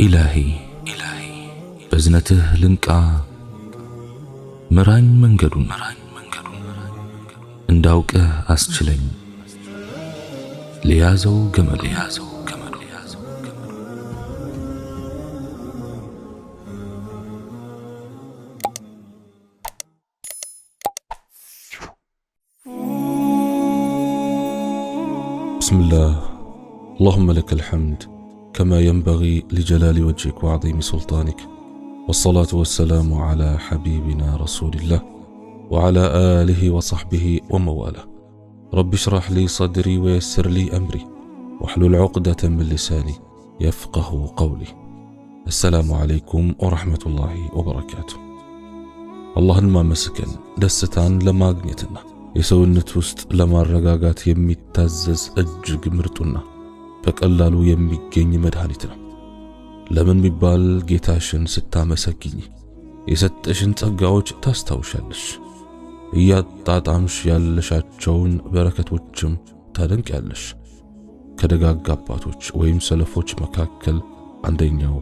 ኢላሂ በዝነትህ ልንቃ ምራኝ መንገዱን እንዳውቅህ አስችለኝ ልያዘው ገመዱ። بسم الله. اللهم لك الحمد كما ينبغي لجلال وجهك وعظيم سلطانك، والصلاة والسلام على حبيبنا رسول الله وعلى آله وصحبه ومواله. رب اشرح لي صدري ويسر لي أمري واحلل عقدة من لساني يفقه قولي. السلام عليكم ورحمة الله وبركاته። አላህን ማመስገን ደስታን ለማግኘትና የሰውነት ውስጥ ለማረጋጋት የሚታዘዝ እጅግ ምርጡና በቀላሉ የሚገኝ መድኃኒት ነው። ለምን ቢባል ጌታሽን ስታመሰግኝ የሰጠሽን ጸጋዎች ታስታውሻለሽ፣ እያጣጣምሽ ያለሻቸውን በረከቶችም ታደንቂያለሽ። ከደጋግ አባቶች ወይም ሰለፎች መካከል አንደኛው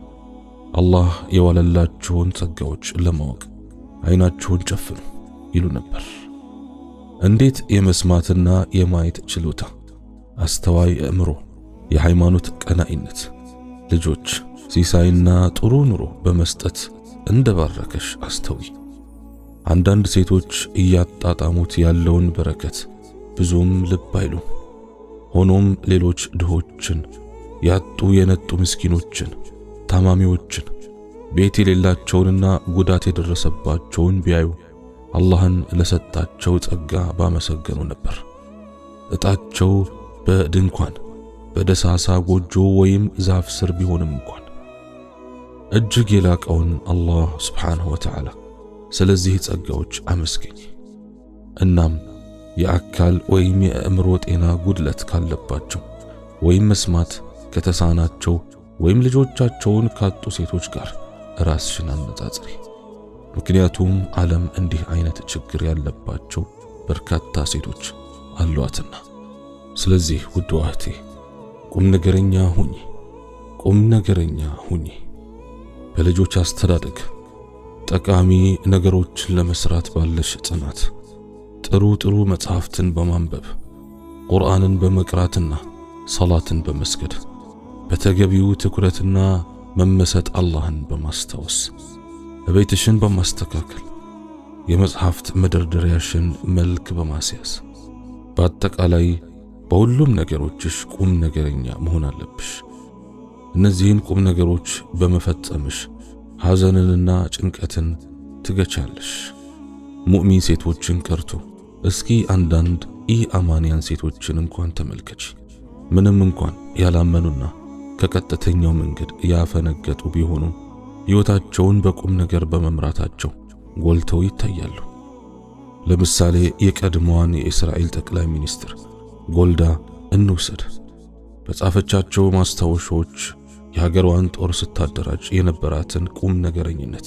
አላህ የዋለላችሁን ጸጋዎች ለማወቅ አይናችሁን ጨፍኑ ይሉ ነበር። እንዴት የመስማትና የማየት ችሎታ፣ አስተዋይ አእምሮ፣ የሃይማኖት ቀናኢነት፣ ልጆች፣ ሲሳይና ጥሩ ኑሮ በመስጠት እንደባረከሽ አስተውይ። አንዳንድ ሴቶች እያጣጣሙት ያለውን በረከት ብዙም ልብ አይሉም። ሆኖም ሌሎች ድሆችን፣ ያጡ የነጡ ምስኪኖችን፣ ታማሚዎችን፣ ቤት የሌላቸውንና ጉዳት የደረሰባቸውን ቢያዩ አላህን ለሰጣቸው ጸጋ ባመሰገኑ ነበር። እጣቸው በድንኳን፣ በደሳሳ ጎጆ ወይም ዛፍ ስር ቢሆንም እንኳን እጅግ የላቀውን አላህ ስብሓንሁ ወተዓላ ስለዚህ ጸጋዎች አመስግኝ። እናም የአካል ወይም የአእምሮ ጤና ጉድለት ካለባቸው ወይም መስማት ከተሳናቸው ወይም ልጆቻቸውን ካጡ ሴቶች ጋር ራስሽን አነጻጽሪ። ምክንያቱም ዓለም እንዲህ አይነት ችግር ያለባቸው በርካታ ሴቶች አሏትና። ስለዚህ ውድ እህቴ፣ ቁም ነገረኛ ሁኚ፣ ቁም ነገረኛ ሁኚ። በልጆች አስተዳደግ ጠቃሚ ነገሮችን ለመስራት ባለሽ ጽናት፣ ጥሩ ጥሩ መጽሐፍትን በማንበብ፣ ቁርአንን በመቅራትና ሰላትን በመስገድ፣ በተገቢው ትኩረትና መመሰጥ አላህን በማስታወስ፣ ቤትሽን በማስተካከል፣ የመጽሐፍት መደርደሪያሽን መልክ በማስያዝ፣ በአጠቃላይ በሁሉም ነገሮችሽ ቁም ነገረኛ መሆን አለብሽ። እነዚህን ቁም ነገሮች በመፈጸምሽ ሐዘንንና ጭንቀትን ትገቻለሽ። ሙእሚን ሴቶችን ቀርቶ እስኪ አንዳንድ ኢአማንያን ሴቶችን እንኳን ተመልከች። ምንም እንኳን ያላመኑና ከቀጥተኛው መንገድ ያፈነገጡ ቢሆኑም ሕይወታቸውን በቁም ነገር በመምራታቸው ጎልተው ይታያሉ። ለምሳሌ የቀድሞዋን የእስራኤል ጠቅላይ ሚኒስትር ጎልዳ እንውሰድ። በጻፈቻቸው ማስታወሻዎች የሀገሯን ጦር ስታደራጅ የነበራትን ቁም ነገረኝነት፣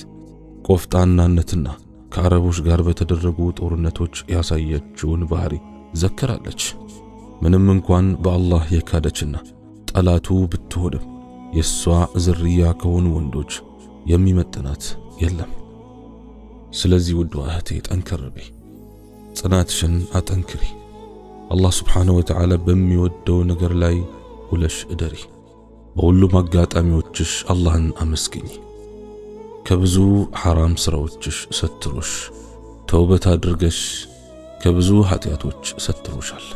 ቆፍጣናነትና ከአረቦች ጋር በተደረጉ ጦርነቶች ያሳየችውን ባህሪ ዘክራለች። ምንም እንኳን በአላህ የካደችና ጠላቱ ብትሆንም የሷ ዝርያ ከሆኑ ወንዶች የሚመጥናት የለም። ስለዚህ ውድ እህቴ፣ ጠንከር በይ፣ ጽናትሽን አጠንክሪ። አላህ ስብሓነሁ ወተዓላ በሚወደው ነገር ላይ ውለሽ እደሪ። በሁሉም አጋጣሚዎችሽ አላህን አመስግኚ። ከብዙ ሐራም ስራዎችሽ ሰትሮሽ፣ ተውበት አድርገሽ ከብዙ ኃጢአቶች ሰትሮሻል።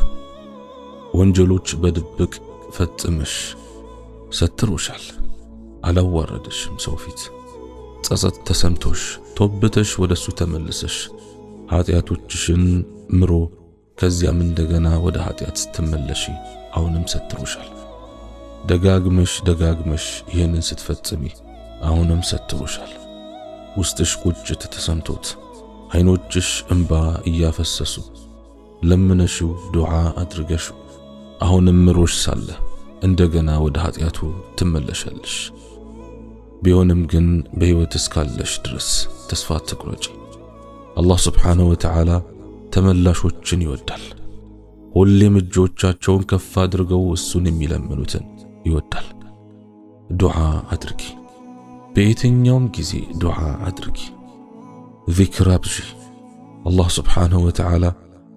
ወንጀሎች በድብቅ ፈጽመሽ ሰትሮሻል። አላዋረደሽም ሰው ፊት። ጸጸት ተሰምቶሽ ቶብተሽ ወደሱ ተመልሰሽ ኃጢአቶችሽን ምሮ ከዚያም እንደገና ወደ ኃጢአት ስትመለሺ አሁንም ሰትሮሻል። ደጋግመሽ ደጋግመሽ ይህንን ስትፈጽሚ አሁንም ሰትሮሻል። ውስጥሽ ቁጭት ተሰምቶት አይኖችሽ እንባ እያፈሰሱ ለምነሽው ዱዓ አድርገሽው አሁንም ምሮሽ ሳለ እንደገና ወደ ኃጢአቱ ትመለሻለሽ። ቢሆንም ግን በሕይወት እስካለሽ ድረስ ተስፋ አትቁረጪ። አላህ ስብሓነሁ ወተዓላ ተመላሾችን ይወዳል። ሁሌም እጆቻቸውን ከፍ አድርገው እሱን የሚለምኑትን ይወዳል። ዱዓ አድርጊ። በየትኛውም ጊዜ ዱዓ አድርጊ፣ ዚክር አብዢ። አላህ سبحانه وتعالى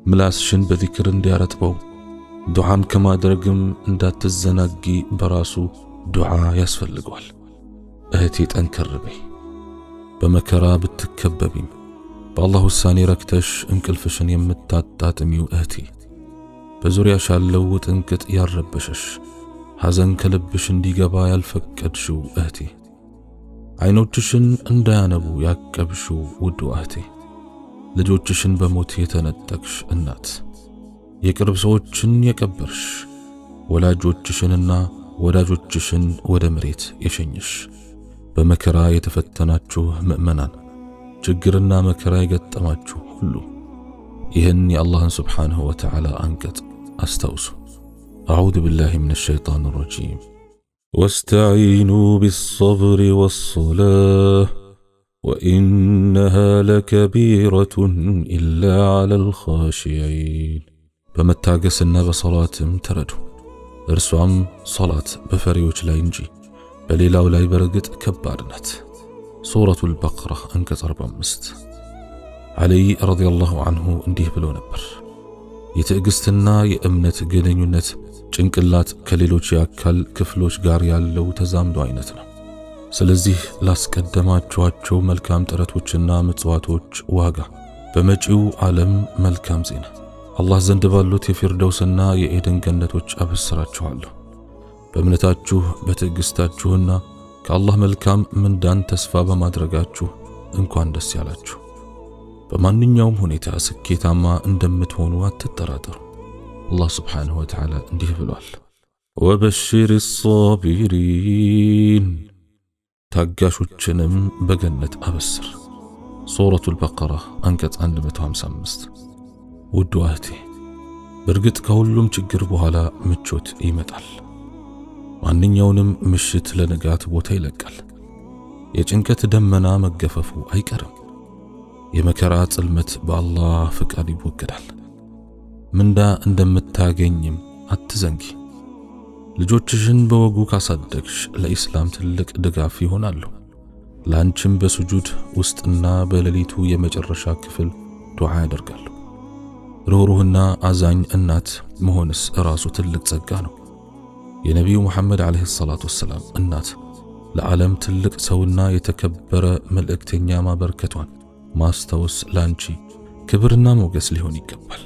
ምላስሽን በዚክር እንዲያረጥበው ዱዓም ከማድረግም እንዳትዘናጊ በራሱ ዱዓ ያስፈልገዋል። እህቴ ጠንከር በይ። በመከራ ብትከበቢም በአላህ ውሳኔ ረክተሽ እንቅልፍሽን የምታጣጥሚው እህቴ፣ በዙሪያሽ ያለው ውጥንቅጥ ያልረበሸሽ፣ ሐዘን ከልብሽ እንዲገባ ያልፈቀድሽው እህቴ፣ አይኖችሽን እንዳያነቡ ያቀብሽው ውዱ እህቴ፣ ልጆችሽን በሞት የተነጠቅሽ እናት፣ የቅርብ ሰዎችን የቀበርሽ፣ ወላጆችሽንና ወዳጆችሽን ወደ መሬት የሸኘሽ፣ በመከራ የተፈተናችሁ ምእመናን፣ ችግርና መከራ የገጠማችሁ ሁሉ ይህን የአላህን ስብሓንሁ ወተዓላ አንቀጽ አስታውሱ። አዑዙ ቢላሂ ሚነ ሸይጣን ረጂም ወስተዒኑ ቢሰብሪ ወሰላህ ወኢነሃ ለከቢረቱን ኢላ ዐለል ኻሺዒን። በመታገስና በሰላትም ተረዱ። እርሷም ሰላት በፈሪዎች ላይ እንጂ በሌላው ላይ በርግጥ ከባድ ናት። ሱረቱል በቅራ አንቀጽ 45። ዓሊይ ረዲየላሁ አንሁ እንዲህ ብሎ ነበር፣ የትዕግስትና የእምነት ግንኙነት ጭንቅላት ከሌሎች የአካል ክፍሎች ጋር ያለው ተዛምዶ አይነት ነው። ስለዚህ ላስቀደማችኋቸው መልካም ጥረቶችና ምጽዋቶች ዋጋ በመጪው ዓለም መልካም ዜና አላህ ዘንድ ባሉት የፊርደውስና የኤደን ገነቶች አበስራችኋለሁ። በእምነታችሁ በትዕግስታችሁና ከአላህ መልካም ምንዳን ተስፋ በማድረጋችሁ እንኳን ደስ ያላችሁ። በማንኛውም ሁኔታ ስኬታማ እንደምትሆኑ አትጠራጠሩ። አላህ ስብሓንሁ ወተዓላ እንዲህ ብሏል፣ ወበሽር ሳቢሪን፣ ታጋሾችንም በገነት አበስር። ሱረቱል በቀራ አንቀጽ 155። ውድ እህቴ፣ በእርግጥ ከሁሉም ችግር በኋላ ምቾት ይመጣል። ማንኛውንም ምሽት ለንጋት ቦታ ይለቃል። የጭንቀት ደመና መገፈፉ አይቀርም። የመከራ ጽልመት በአላህ ፍቃድ ይወገዳል። ምንዳ እንደምታገኝም አትዘንጊ። ልጆችሽን በወጉ ካሳደግሽ ለኢስላም ትልቅ ድጋፍ ይሆናሉ። ላንቺም በሱጁድ ውስጥና በሌሊቱ የመጨረሻ ክፍል ዱዓ ያደርጋሉ። ርኅሩህና አዛኝ እናት መሆንስ እራሱ ትልቅ ጸጋ ነው። የነቢዩ ሙሐመድ ዓለይሂ ሰላቱ ወሰላም እናት ለዓለም ትልቅ ሰውና የተከበረ መልእክተኛ ማበርከቷን ማስታወስ ላንቺ ክብርና ሞገስ ሊሆን ይገባል።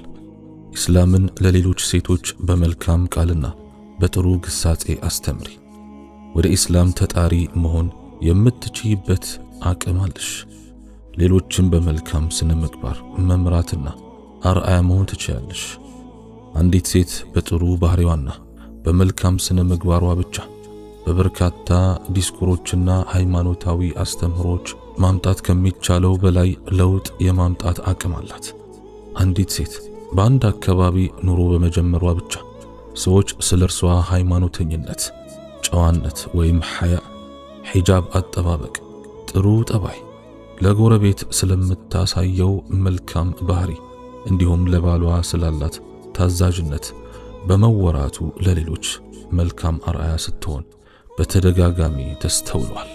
ኢስላምን ለሌሎች ሴቶች በመልካም ቃልና በጥሩ ግሳጼ አስተምሪ። ወደ ኢስላም ተጣሪ መሆን የምትችይበት አቅም አለሽ። ሌሎችን በመልካም ስነ ምግባር መምራትና አርአያ መሆን ትችያለሽ። አንዲት ሴት በጥሩ ባህሪዋና በመልካም ስነ ምግባሯ ብቻ በበርካታ ዲስኩሮችና ሃይማኖታዊ አስተምህሮች ማምጣት ከሚቻለው በላይ ለውጥ የማምጣት አቅም አላት። አንዲት ሴት በአንድ አካባቢ ኑሮ በመጀመሯ ብቻ ሰዎች ስለ እርሷ ሃይማኖተኝነት፣ ጨዋነት ወይም ሐያ፣ ሒጃብ አጠባበቅ፣ ጥሩ ጠባይ፣ ለጎረቤት ስለምታሳየው መልካም ባህሪ እንዲሁም ለባሏ ስላላት ታዛዥነት በመወራቱ ለሌሎች መልካም አርአያ ስትሆን በተደጋጋሚ ተስተውሏል።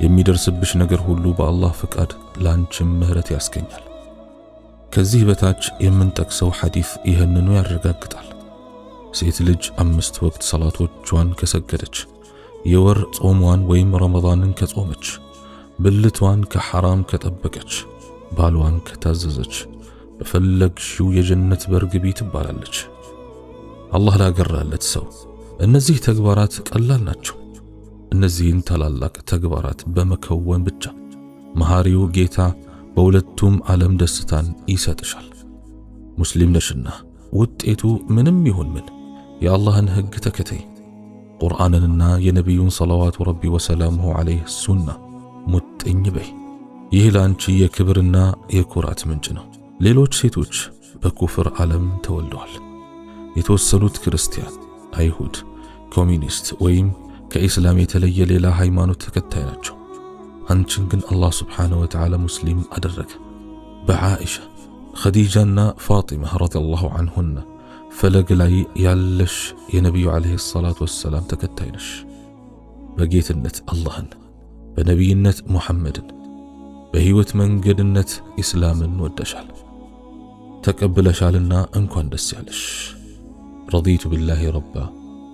የሚደርስብሽ ነገር ሁሉ በአላህ ፍቃድ ላንቺም ምህረት ያስገኛል። ከዚህ በታች የምንጠቅሰው ሐዲስ ይህንኑ ያረጋግጣል። ሴት ልጅ 5 ወቅት ሰላቶቿን ከሰገደች፣ የወር ጾሟን ወይም ረመዳንን ከጾመች፣ ብልቷን ከሐራም ከጠበቀች፣ ባሏን ከታዘዘች በፈለግሽው የጀነት በር ግቢ ትባላለች። አላህ ላገራለት ሰው እነዚህ ተግባራት ቀላል ናቸው። እነዚህን ታላላቅ ተግባራት በመከወን ብቻ መሐሪው ጌታ በሁለቱም ዓለም ደስታን ይሰጥሻል። ሙስሊም ነሽና ውጤቱ ምንም ይሁን ምን የአላህን ሕግ ተከተይ። ቁርአንንና የነቢዩን ሰለዋቱ ረቢ ወሰላሙሁ ዐለይህ ሱና ሙጥኝ በይ። ይህ ለአንቺ የክብርና የኩራት ምንጭ ነው። ሌሎች ሴቶች በኩፍር ዓለም ተወልደዋል። የተወሰኑት ክርስቲያን፣ አይሁድ፣ ኮሚኒስት ወይም ከኢስላም የተለየ ሌላ ሃይማኖት ተከታይ ናቸው። አንቺን ግን አላህ ስብሓነሁ ወተዓላ ሙስሊም አደረገ። በዓኢሻ ኸዲጃና ፋጢማ ረዲየላሁ ዐንሁና ፈለግ ላይ ያለሽ የነቢዩ ዓለይሂ ሰላቱ ወሰላም ተከታይ ነሽ። በጌትነት አላህን በነቢይነት ሙሐመድን በሕይወት መንገድነት ኢስላምን ወደሻል ተቀብለሻልና እንኳን ደስ ያለሽ። رضيت بالله ربا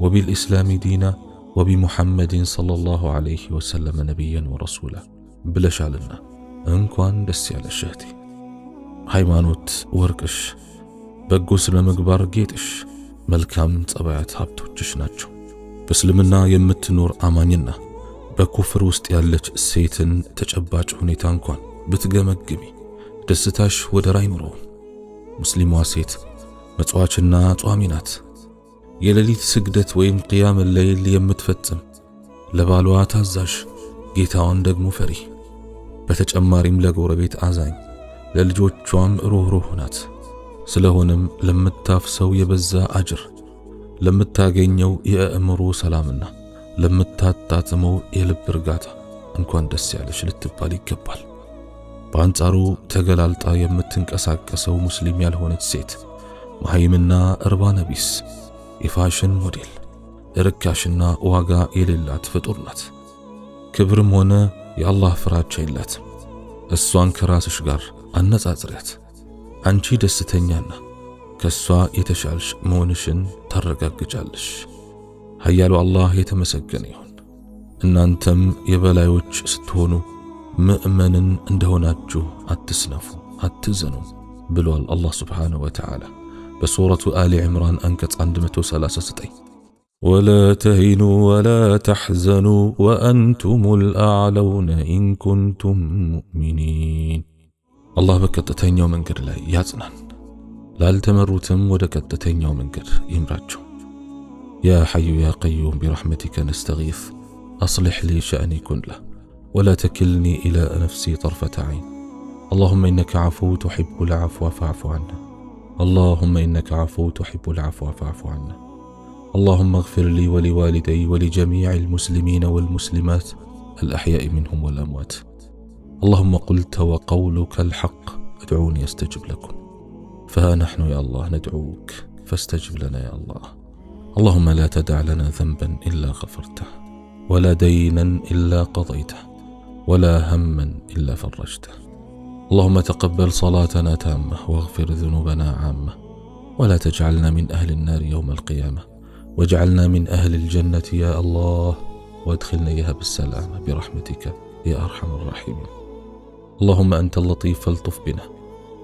وبالإسلام دينا وبمحمد صلى الله عليه وسلم نبيا ورسولا ብለሻልና እንኳን ደስ ያለሽ እህቴ። ሃይማኖት ወርቅሽ፣ በጎ ስነ ምግባር ጌጥሽ፣ መልካም ጸባያት ሀብቶችሽ ናቸው። በእስልምና የምትኖር አማኝና በኩፍር ውስጥ ያለች ሴትን ተጨባጭ ሁኔታ እንኳን ብትገመግሚ ደስታሽ ወደር አይኖረውም። ሙስሊሟ ሴት መጽዋችና ጿሚ ናት። የሌሊት ስግደት ወይም قيام الليل የምትፈጽም፣ ለባሏ ታዛዥ፣ ጌታዋን ደግሞ ፈሪ፣ በተጨማሪም ለጎረቤት አዛኝ፣ ለልጆቿም ሩህሩህ ናት። ስለሆነም ለምታፍሰው የበዛ አጅር፣ ለምታገኘው የአእምሮ ሰላምና ለምታጣጥመው የልብ እርጋታ እንኳን ደስ ያለሽ ልትባል ይገባል። በአንጻሩ ተገላልጣ የምትንቀሳቀሰው ሙስሊም ያልሆነች ሴት መሃይምና እርባና ቢስ፣ የፋሽን ሞዴል፣ ርካሽና ዋጋ የሌላት ፍጡር ናት። ክብርም ሆነ የአላህ ፍራቻ የላትም። እሷን ከራስሽ ጋር አነጻጽሪያት። አንቺ ደስተኛና ከሷ የተሻልሽ መሆንሽን ታረጋግጫለሽ። ኃያሉ አላህ የተመሰገነ ይሁን። እናንተም የበላዮች ስትሆኑ ምእመንን እንደሆናችሁ አትስነፉ፣ አትዘኑ ብሏል አላህ سبحانه وتعالى በሱረቱ አሊ ዕምራን አንቀጽ 139። ولا تهنوا ولا تحزنوا وأنتم الأعلون إن كنتم مؤمنين። አላህ በቀጥተኛው መንገድ ላይ ያጽናን፣ ላልተመሩትም ወደ ቀጥተኛው መንገድ ይምራቸው። يا حي يا قيوم برحمتك نستغيث أصلح لي شأني كله ولا تكلني إلى نفسي طرفة عين اللهم إنك عفو تحب العفو فاعف عنا اللهم إنك عفو تحب العفو فاعف عنا اللهم اغفر لي ولوالدي ولجميع المسلمين والمسلمات الأحياء منهم والأموات اللهم قلت وقولك الحق ادعوني أستجب لكم فها نحن يا الله ندعوك فاستجب لنا يا الله اللهم لا تدع لنا ذنبا إلا غفرته ولا دينا إلا قضيته ولا هما إلا فرجته اللهم تقبل صلاتنا تامة واغفر ذنوبنا عامة ولا تجعلنا من أهل النار يوم القيامة واجعلنا من أهل الجنة يا الله وادخلنا إياها بالسلامة برحمتك يا أرحم الراحمين اللهم أنت اللطيف فالطف بنا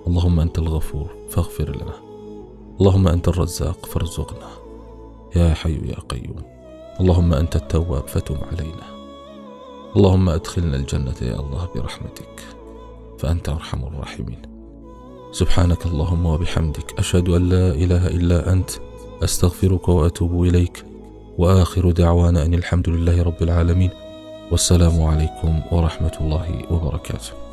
اللهم أنت الغفور فاغفر لنا اللهم أنت الرزاق فارزقنا يا حي يا قيوم اللهم أنت التواب فتب علينا اللهم أدخلنا الجنة يا الله برحمتك فأنت أرحم الراحمين سبحانك اللهم وبحمدك أشهد أن لا إله إلا أنت أستغفرك وأتوب إليك وآخر دعوانا أن الحمد لله رب العالمين والسلام عليكم ورحمة الله وبركاته.